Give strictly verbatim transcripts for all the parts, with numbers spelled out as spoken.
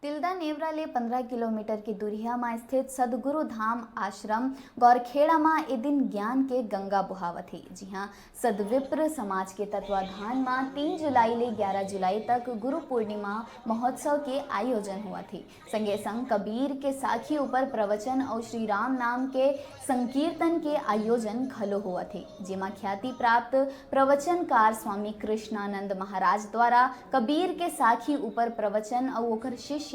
तिल्दा नेवरा ले पंद्रह किलोमीटर के दूरिहा म स्थित सदगुरु धाम आश्रम गौरखेड़ा म ए दिन ज्ञान के गंगा बोहावत हे, जिहां सदविप्र समाज के तत्वाधान म तीन जुलाई ले ग्यारह जुलाई तक गुरु पूर्णिमा महोत्सव के आयोजन होवत हे। संगे संग कबीर के साखी ऊपर प्रवचन अउ श्री राम नाम के संकीर्तन के आयोजन घलो होवत हे, जेमा ख्याति प्राप्त प्रवचनकार स्वामी कृष्णानंद महाराज द्वारा कबीर के साखी ऊपर प्रवचन अउ ओकर शिष्या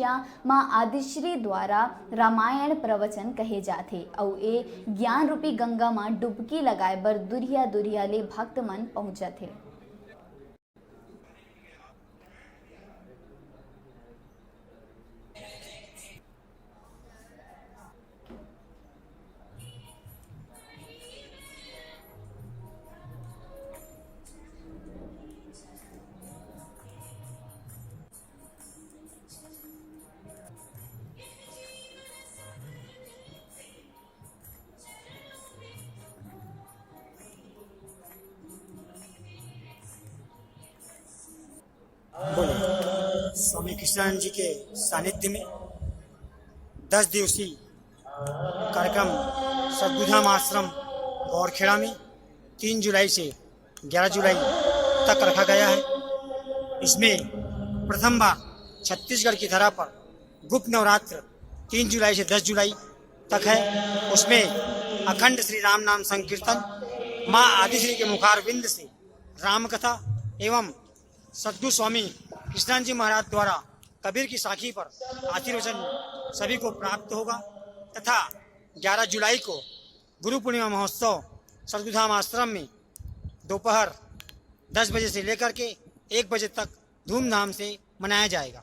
मां आदिश्री द्वारा रामायण प्रवचन कहे जाथे अउ ए ज्ञान रूपी गंगा म डुबकी लगाए बर दुरिहा दुरिहा ले भक्त मन पहुंचत हे। बोले, स्वामी कृष्णानंद जी के सानिध्य में दस दिवसीय कार्यक्रम सदगुधाम आश्रम गौरखेड़ा में तीन जुलाई से ग्यारह जुलाई तक रखा गया है। इसमें प्रथम बार छत्तीसगढ़ की धरा पर गुप्त नवरात्र तीन जुलाई से दस जुलाई तक है। उसमें अखंड श्री राम नाम संकीर्तन, माँ आदिश्री के मुखारविंद से राम कथा एवं सदगुरु स्वामी कृष्णानंद जी महाराज द्वारा कबीर की साखी पर आशीर्वचन सभी को प्राप्त होगा तथा ग्यारह जुलाई को गुरु पूर्णिमा महोत्सव सदगुरुधाम आश्रम में दोपहर दस बजे से लेकर के एक बजे तक धूमधाम से मनाया जाएगा।